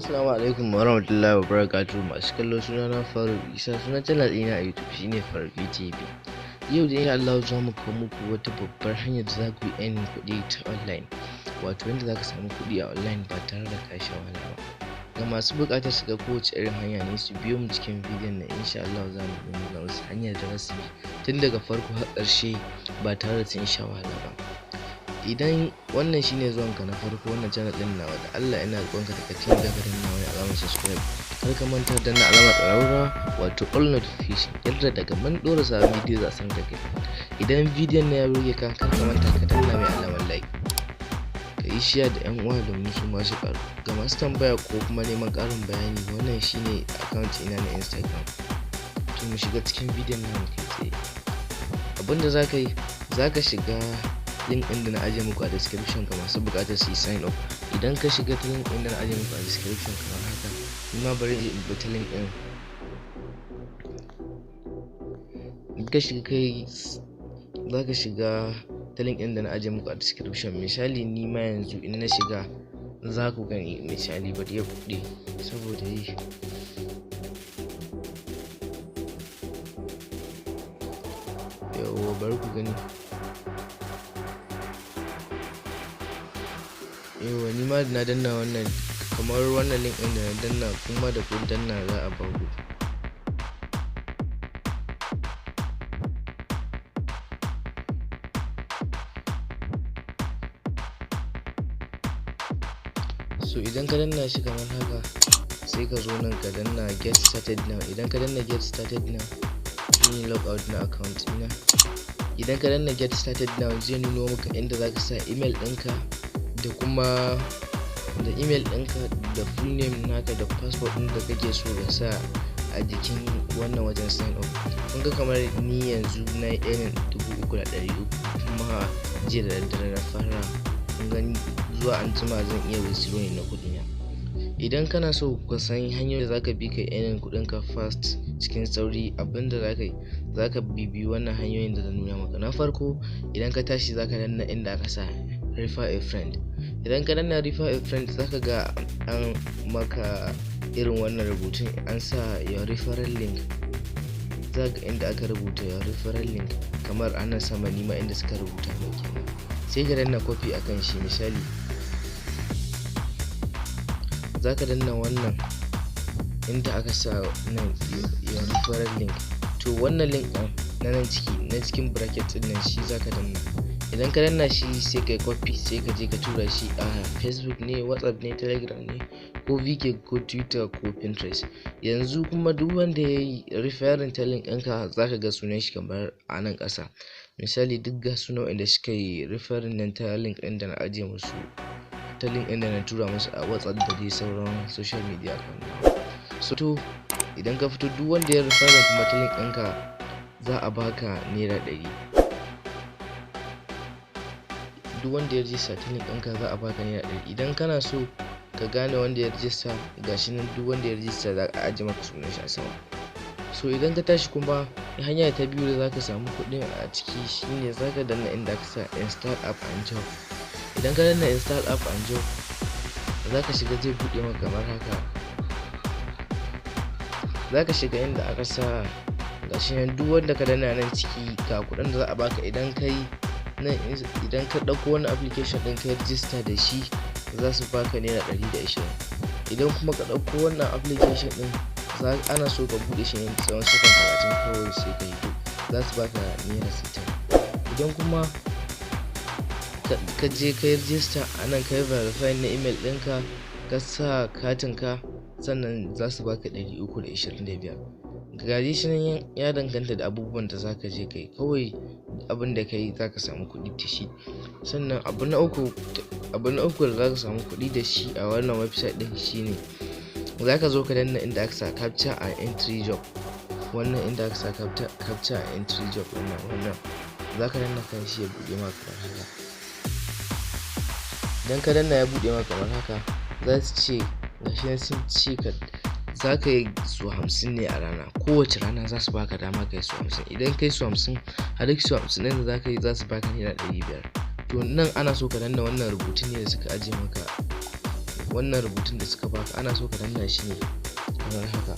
Assalamu alaikum warahmatullahi wabarakatuh. Masu kallo, suna na Faruk Isa, sunan channel ɗina a YouTube shine Faruk TV. Yau da insha Allah za mu kawo muku wata babbar hanyar da za ku yi earning kuɗi ta online, wato yadda za ka samu kuɗi a online ba tare da ka sha wahala ba. Ga masu buƙatar shiga kowace irin hanya ne, su biyo mu cikin bidiyon nan. Insha Allah za mu nuna musu hanyar da za su bi tun daga farko har ƙarshe ba tare da sun sha wahala ba. Idan wannan shine zuwanka na farko wannan channel din nawa, da Allah ina roƙonka da ka taimaka ka danna wani alamar subscribe. Kar ka manta da danna alamar ƙararrawa, wato all notification, yadda daga mun ɗora sabon bidiyo za a sanar da kai. Idan bidiyon na ya burge ka, kar ka manta ka danna mai alamar like, ka yi share da yan uwa domin su ma su ƙaru. Ga masu tambaya ko kuma neman ƙarin bayani, wannan shine account ina na Instagram. To, mu shiga cikin bidiyon namu kai tsaye. Abinda za ka yi, za ka shiga link ɗin da na ajiye muku a description ga masu buƙatar su yi sign up. Idan ka shiga ta link ɗin da na ajiye muku a description kamar haka, ni ma bari in bi ta link ɗin. In ka shiga kai, za ka shiga ta link ɗin da na ajiye muku a description. Misali, ni ma yanzu in na shiga za ku gani. Misali, bari ya buɗe saboda yi. Yawwa, bari ku gani. Yawwa, ni ma na danna wannan, kamar wannan link ɗin da na danna, kuma da kun danna za a ba ku. So idan ka danna shi kamar haka, sai ka zo nan ka danna "Get started now". Idan ka danna "Get started now", ni log out na account ɗina. Idan ka danna "Get started now", zai nuno maka inda za ka sa email ɗinka da kuma da email ɗinka da full name naka da passport ɗin da kake so ka sa a jikin wannan wajen sign up. Kun ga kamar ni yanzu na yi earning 3,300, kuma jiya da daddare na fara. Kun gani, zuwa anjima zan iya withdrawing na kuɗina. Idan kana so ka san hanyoyin da zaka bi ka earning kuɗin ka fast, cikin sauri, abinda zaka yi, zaka bibiyi wannan hanyoyin da na nuna maka. Na farko, idan ka tashi zaka danna inda aka sa "Refer a friend". Idan ka danna "Refer a friend", zaka ga an maka irin wannan rubutun, an sa "Your referral link". Zaka ga inda aka rubuta "Your referral link", kamar anan sama, nima inda suka rubuta mai kenan. Sai ka danna copy akan shi. Misali, zaka danna wannan inda aka sa nan "Your referral link". To, wannan link ɗin na nan ciki, na cikin bracket ɗin nan, shi zaka danna. Idan ka danna shi, sai kai copy, sai ka je ka tura shi a Facebook ne, WhatsApp ne, Telegram ne, ko VK, ko Twitter, ko Pinterest. Yanzu kuma duk wanda ya yi referring ta link ɗinka, zaka ga sunan shi kamar a nan ƙasa. Misali, duk ga sunan wanda suka yi referring nan ta link ɗin da na ajiye musu, ta link ɗin da na tura musu a WhatsApp da dai sauran social media account. So to, idan ka fito, duk wanda ya referring kuma ta link ɗinka, za a baka ₦100. Duk wanda ya rijista ta link ɗinka, za a baka ₦100. Idan kana so ka gane wanda ya rijista, gashi nan, duk wanda ya rijista za a ajiye maka sunan shi a sama. So idan ka tashi kuma, hanya ta biyu da zaka samu kuɗin a ciki shine zaka danna inda aka sa "Install app and job". Idan ka danna "Install app and job", zaka shiga, zai buɗe maka kamar haka. Zaka shiga inda aka sa, gashi nan, duk wanda ka danna nan ciki, ga kuɗin da za a baka. Idan kai nan, idan ka ɗauko wani application ɗin ka rijista da shi, za su baka ₦120. Idan kuma ka ɗauko wannan application ɗin, ana so ka buɗe shi ne tsawon second 30 kawai, sai ka hito, za su baka ₦60. Idan kuma ka je ka yi rijista a nan, ka yi verify na email ɗinka, ka sa katinka, sannan za su baka 325. Gashi shi nan, ya danganta da abubuwan da za ka je ka yi. Kawai abin da ka yi, za ka samu kuɗi da shi. Sannan abu na uku da za ka samu kuɗi da shi a wannan website ɗin shine za ka zo ka danna inda aka sa "Capture and entry job". Wannan inda aka sa "Capture and entry job" wannan za ka danna kan shi, ya buɗe maka kamar haka. Idan ka danna, ya buɗe maka kamar haka, za su ce, gashi nan, sun ce ka za ka yi su 50 ne a rana. Kowace rana za su baka dama ka yi su 50. Idan ka yi su 50, a duk su 50 ɗin da za ka yi, za su baka ₦500. To, nan ana so ka danna wannan rubutun ne da suka ajiye maka. Wannan rubutun da suka baka ana so ka danna shi ne kamar haka.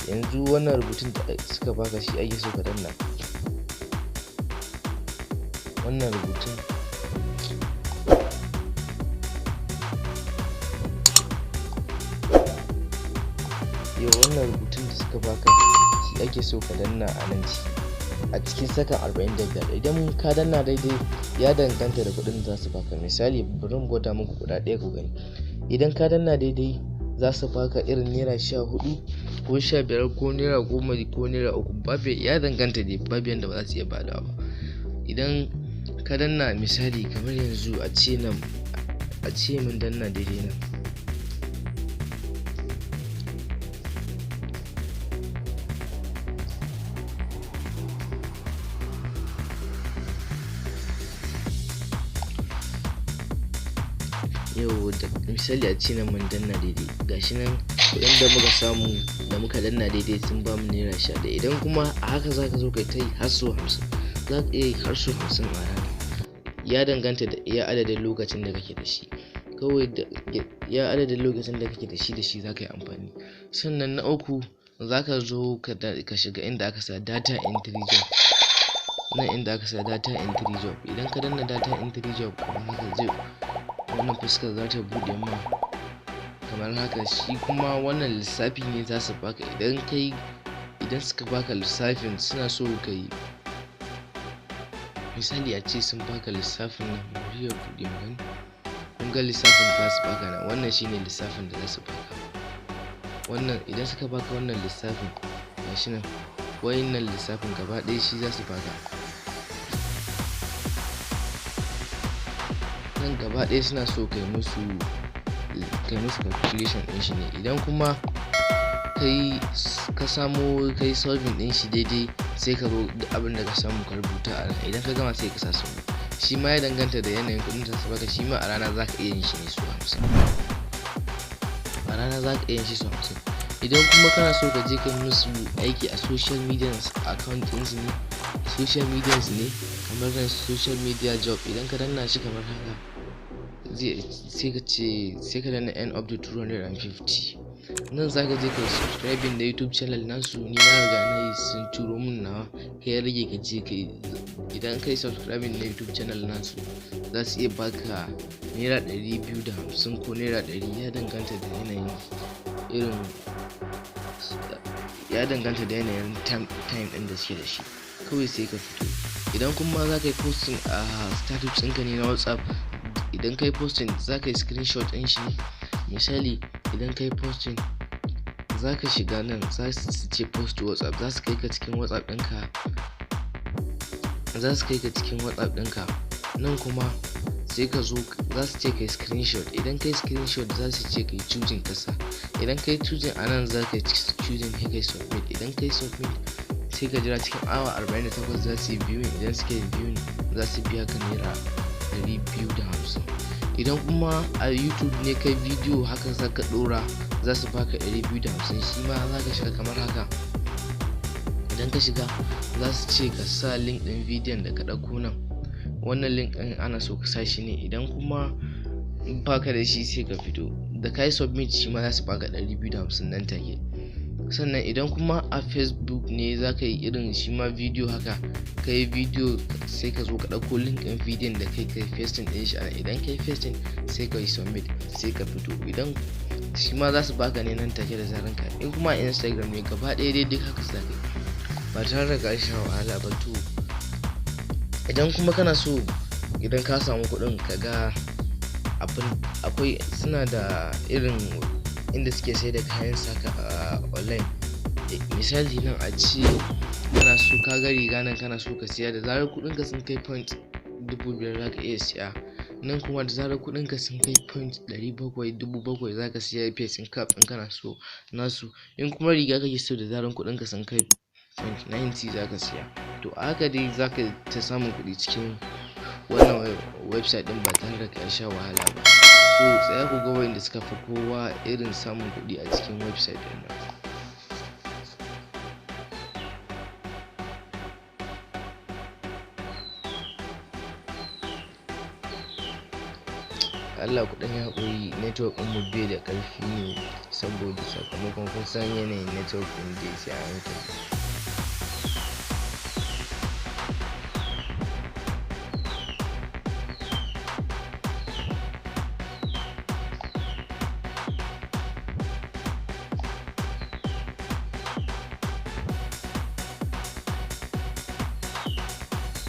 Yanzu wannan rubutun da suka baka shi ake so ka danna. Wannan rubutun, yau wannan rubutun da suka baka shi ake so ka danna a nan ciki, a cikin sakan 45. Idan ka danna daidai, ya danganta da kuɗin da za su baka. Misali, bari mu gwada muku guda ɗaya ku gani. Idan ka danna daidai, za su baka irin naira 14 ko 15 ko naira 10 ko naira 3, babu, ya danganta dai, babu yanda ba za su iya badawa ba. Idan ka danna, misali kamar yanzu a ce nan, a ce mun danna daidai nan, yau da misali a ce nan mun danna daidai, gashi nan kuɗin da muka samu da muka danna daidai sun bamu naira 11. Idan kuma a haka zaka zo kai ta yi har sau 50, za ka iya yi har sau 50 a rana. Ya danganta da iya adadin lokacin da kake da shi. Kawai da iya adadin lokacin da kake da shi, da shi za ka yi amfani. Sannan na uku, za ka zo ka shiga inda aka sa data entry job. Nan inda aka sa data entry job, idan ka danna data entry job kamar haka, zai wannan fuskar za ta buɗe ma kamar haka. Shi kuma wannan lissafi ne za su baka. Idan kai, idan suka baka lissafin, suna so ka yi, misali a ce sun baka lissafin nan, bari ya buɗe mu gani. Kun ga lissafin da za su baka nan, wannan shine lissafin da za su baka. Wannan idan suka baka wannan lissafin, gashi nan, wayannan lissafin gaba ɗaya shi za su baka. Nan gaba ɗaya suna so kai musu calculation ɗin shi ne. Idan kuma kai ka samo, kai solving ɗin shi daidai, sai ka zo duk abin da ka samu ka rubuta a nan. Idan ka gama, sai ka sa submit. Shi ma ya danganta da yanayin kuɗin da su baka. Shi ma a rana za ka iya yin shi ne sau 50. A rana za ka iya yin shi sau 50. Idan kuma kana so ka je ka musu aiki a social media account ɗinsu ne, social media ne, kamar nan social media job, idan ka danna shi kamar haka, zai sai ka ce, sai ka danna earn up to 250. Nan za ka je ka subscribing da YouTube channel nasu. Ni na riga na yi, sun turo mun nawa, kai ya rage ka je ka yi. Idan ka yi subscribing na YouTube channel nasu, za su iya baka naira 250 ko naira 100, ya danganta da yanayin irin, ya danganta da yanayin time ɗin da suke da shi. Kawai sai ka fito. Idan kuma za ka yi posting a status ɗinka ne na WhatsApp, idan ka yi posting, za ka yi screenshot ɗin shi ne. Misali, idan ka yi posting, za ka shiga nan, za su ce post to WhatsApp, za su kai ka cikin WhatsApp ɗinka, za su kai ka cikin WhatsApp ɗinka. Nan kuma sai ka zo, za su ce kai screenshot. Idan kai screenshot, za su ce kai choosing kasa. Idan kai choosing a nan, za ka choosing, sai kai submit. Idan kai submit, sai ka jira cikin awa 48 za su yi viewing. Idan suka yi viewing, za su biya ka naira 250. Idan kuma a YouTube ne kai bidiyo haka za ka ɗora, za su baka 250. Shi ma za ka shiga kamar haka. Idan ka shiga, za su ce ka sa link ɗin bidiyon da ka ɗauko nan. Wannan link ɗin ana so ka sa shi ne. Idan kuma baka da shi, sai ka fito. Da ka yi submit, shi ma za su baka 250 nan take. Sannan idan kuma a Facebook ne za ka yi irin shi ma bidiyo haka, ka yi bidiyo, sai ka zo ka ɗauko link ɗin bidiyon da kai, kai pasting ɗin shi. Idan ka yi pasting, sai ka yi submit, sai ka fito. Idan shi ma za su baka ne nan take da zaran ka. In kuma a Instagram ne, gaba ɗaya dai duk haka za ka yi ba tare da ka sha wahala ba. To, idan kuma kana so, idan ka samu kuɗin, ka ga abin akwai, suna da irin inda suke sai da kayan saka a online. Misali, nan a ce kana so ka ga riga nan, kana so ka siya, da zarar kuɗinka sun kai point 5,000, za ka iya siya. Nan kuma da zarar kuɗinka sun kai point 700, 7,000, za ka siya facing cap in kana so nasu. In kuma riga kake so, da zarar kuɗinka sun kai point 90, za ka siya. To, a haka dai za ka ta samun kuɗi cikin wannan website ɗin ba tare da ka sha wahala ba. So tsaya ku ga wayanda suka fi kowa irin samun kuɗi a cikin website ɗin nan. Allah ku ɗan yi haƙuri, network ɗin mu bai da ƙarfi ne, saboda sakamakon kun san yanayin network ɗin dai sai a hankali.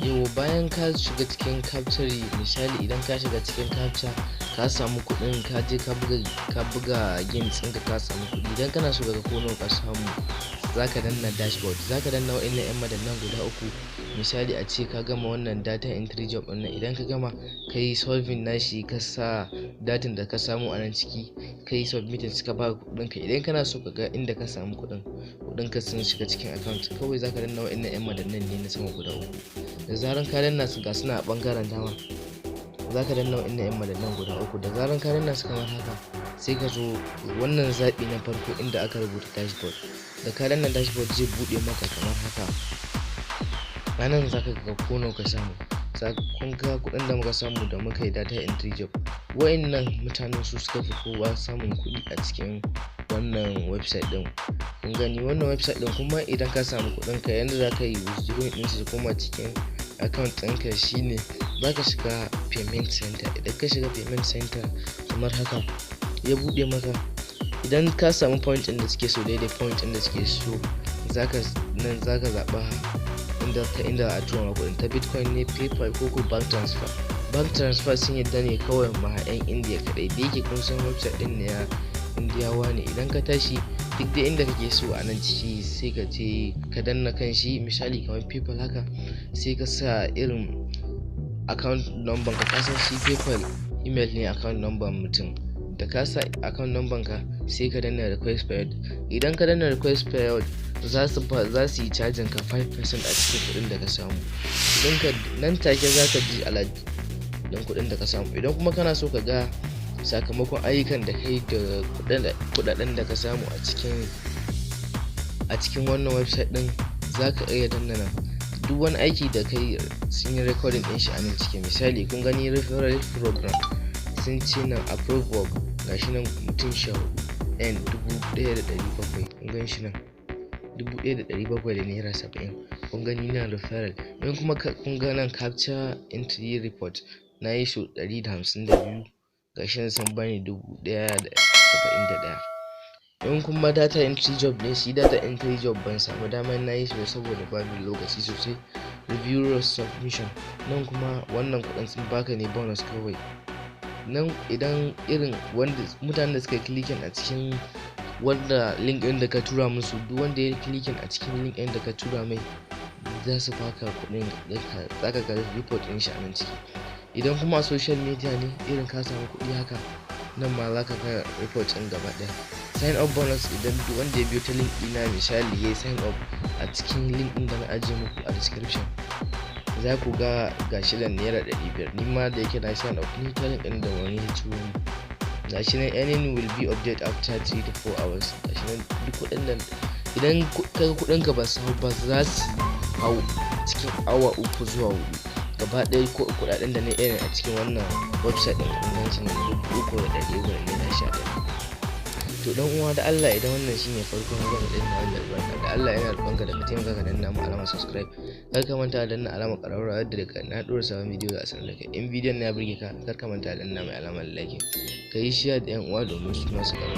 Yau bayan ka shiga cikin capture, misali idan ka shiga cikin capture ka samu kuɗin, ka je ka buga games ɗinka, ka samu kuɗi. Idan kana so ka ga ko nawa ka samu, zaka danna dashboard, zaka danna wa'innan 'yan madannan guda uku. Misali a ce ka gama wannan data entry job ɗin nan, idan ka gama ka yi solving nashi, ka sa datan da ka samu a nan ciki, ka yi submitting, suka baka kuɗin ka. Idan kana so ka ga inda ka samu kuɗin, kuɗin ka sun shiga cikin account, kawai zaka danna wa'innan 'yan madannan ne na sama guda uku. Da zaran ka danna su, ga suna a ɓangaren dama, zaka danna wa'innan 'yan madannan guda uku. Da zaran ka danna su kamar haka, sai ka zo wannan zaɓi na farko inda aka rubuta dashboard. Da ka danna dashboard, zai buɗe maka kamar haka. A nan zaka ga ko nawa ka samu. Kun ga kuɗin da muka samu da muka yi data entry job. Wa'innan mutanen su suka fi kowa samun kuɗi a cikin wannan website ɗin. Kun gani wannan website ɗin kuma, idan ka samu kuɗin ka, yanda za ka yi withdrawing ɗin su koma cikin account ɗinka shine za ka shiga payment center. Idan ka shiga payment center kamar haka, ya buɗe maka, idan ka samu point ɗin da suke so, daidai point ɗin da suke so, zaka nan zaka zaɓa inda ta inda a tura ma kuɗin, ta Bitcoin ne, PayPal ko ko bank transfer. Bank transfer sun yadda ne kawai ma 'yan Indiya kaɗai, da yake kun san website ɗin ne ya Indiyawa ne. Idan ka tashi, duk dai inda kake so a nan ciki, sai ka je ka danna kan shi, misali kamar PayPal haka, sai ka sa irin account number ka. Kasan shi PayPal email ne account number mutum. Da ka sa account number ka, sai ka danna request payout. Idan ka danna request payout, za su yi cajin ka 5% a cikin kuɗin da ka samu. Idan ka nan take za ka ji alert don kuɗin da ka samu. Idan kuma kana so ka ga sakamakon ayyukan da kai da kuɗaɗen da ka samu a cikin wannan website din, za ka iya danna nan. Duk wani aiki da kai, sun yi recording din shi a nan cikin. Misali, kun gani referral program, sun ce nan approve work, gashi nan mutum 14 yan 1700. Kun gan shi nan, ₦1,700 da 70. Kun gani nan referral. Don kuma kun ga nan capture entry report, na yi sau 152, gashi nan sun bani 1,071. In kuma data entry job ne, shi data entry job ban samu damar na yi shi ba saboda babu lokaci sosai. Review submission nan kuma, wannan kuɗin sun baka ne bonus kawai. Nan idan irin wanda mutanen da suka yi clicking a cikin wanda link ɗin da ka tura musu, duk wanda ya yi clicking a cikin link ɗin da ka tura mai, za su baka kuɗin, za ka ga report ɗin shi a nan ciki. Idan kuma a social media ne, irin ka samu kuɗi haka, nan ma za ka ga report ɗin gaba ɗaya. Sign up bonus, idan duk wanda ya biyo ta link ɗina, misali ya yi sign up a cikin link ɗin da na ajiye muku a description, za ku ga gashi nan ₦500. Ni ma da yake na sign up ni ta link ɗin da wani ya turo mu, gashi nan earning will be update after 3 to 4 hours. Gashi nan duk kuɗin nan, idan kaga kuɗin ka ba su hau ba, za su hau cikin awa 3 zuwa 4. Gaba ɗaya kuɗaɗen da na earn a cikin wannan website ɗin, kun gan su nan, ₦3,311. To dan uwa, da Allah idan wannan shine farkon zuwan ɗin na wannan albarka, da Allah yana roƙonka da ka taimaka ka danna mu alamar subscribe. Kar ka manta da danna alamar ƙararrawa, yadda daga na ɗora sabon bidiyo za a sanar da kai. In bidiyon na ya burge ka, kar ka manta da danna mai alamar like, ka yi share da yan uwa domin su ma su ƙaru.